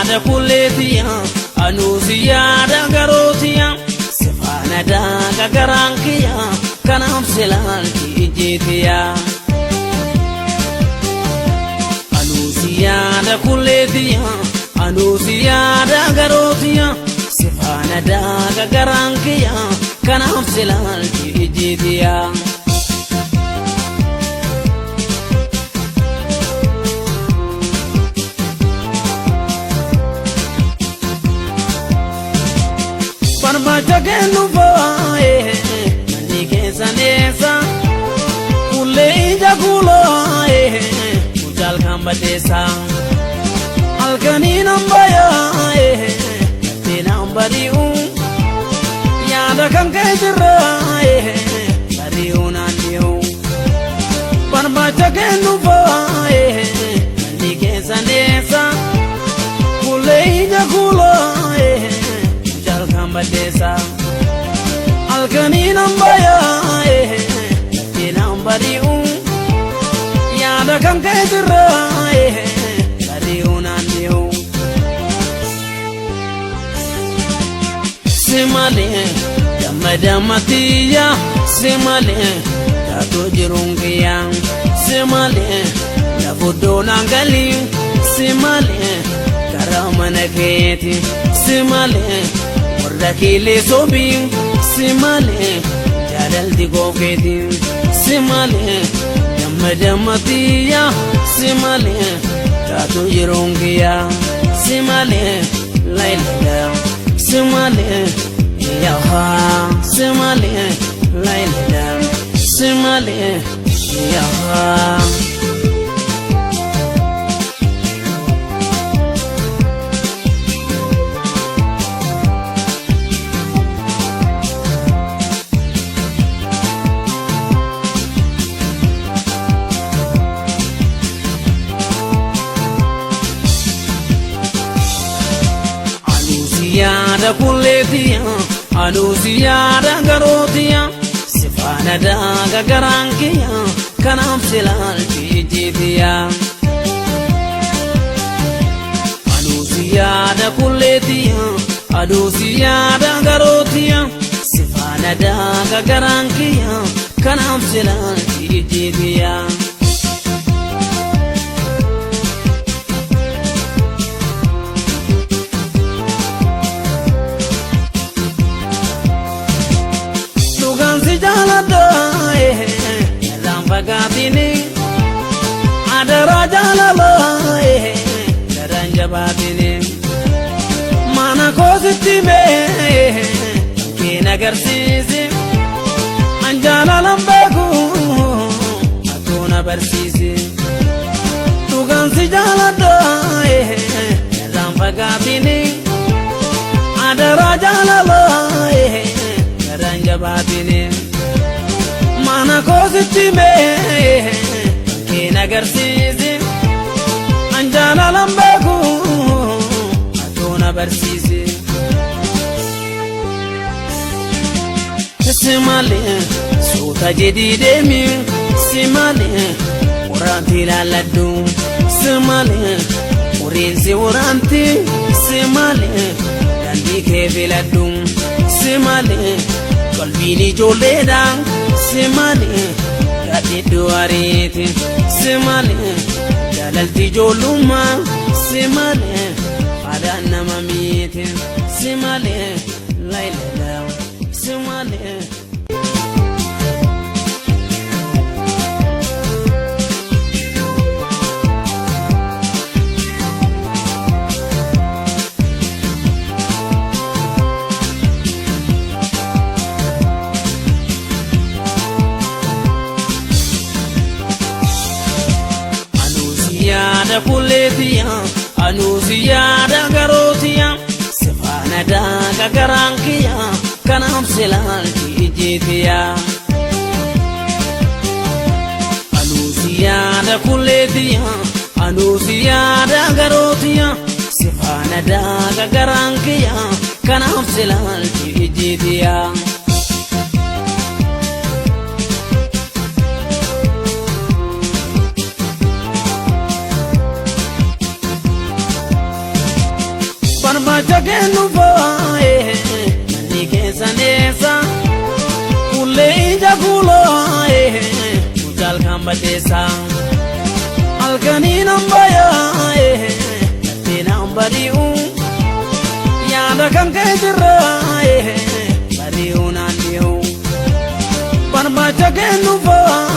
yaada kulleetiya anuusi yaada garootiya sifaana daaga garaan kiyya kanaaf silaalti ijjeetiya. Anuusi yaada kulleetiya anuusi yaada garootiya sifaana daaga garaan kiyya kanaaf silaalti ijjeetiya. Barbaacha kennu foo'ee manni keessan eessa kullee ija kuuloo'ee mucaal kan baddeessa halkanii nan bayaa'ee gattee nan bari'u yaada kan kee jirraa'ee bari'u naan dhi'u barbaacha kennu foo'ee manni keessan eessa kullee ija kuuloo'ee. Mucaalkan baddeessa halkanii nan bayaa'ee gattee nan bari'u yaada kan kee jirraa'ee bari'u naan dhi'u. Si malee damma dammatiyya si malee taatoo jiruun kiyya si malee lafuddoo naan galii si malee karaa mana keeti si malee. Warra kiilee sobii si malee jaalalti koofeeti si malee damma dammatiyya si malee taatu yeroon kiyya si malee laylala si malee yaha si malee laylala si malee yaha. Anuusi yaada kulleetiya anuusi yaada garootiya sifaana daaga garaan kiyya kanaaf silaalchi ijjiitiya. Anuusi yaada kulleetiya anuusi yaada garootiya sifaana daaga garaan kiyya kanaaf silaalchi ijjiitiya. Dhugaan si jaaladha irraan fagaatini adaraa jaalala daraan jabaatini mana koositti mee keen agarsiisi an jaalalan beeku atuu na barsiisi dhugaan si jaaladha irraan fagaatini adaraa jaalala daraan jabaatini mana koositti mee keen agarsiisi an jaalalan beeku atuu na barsiisi. Si malee suuta jedhii deemi si malee waraanti ilaalladhu si malee uriinsi waraanti si malee daandii kee filadhu si malee qalbiin ijoolleedha si malee gaadhidhu ariiti si malee jaalalti ijoollummaa si malee aadaan nama miiti si malee laylala si malee. Anuusi yaada kulleetiya anuusi yaada garootiya sifaana daaga garaan kiyya kanaaf silaalchi ijjeetiya. Anuusi yaada kulleetiya anuusi yaada garootiya sifaana daaga garaan kiyya kanaaf silaalchi ijjeetiya. balleessa. Halkaniin ambayyaa lafteen bari'u yaada kan kee jirra bari'u naan dhi'u barbaacha kennuufaa.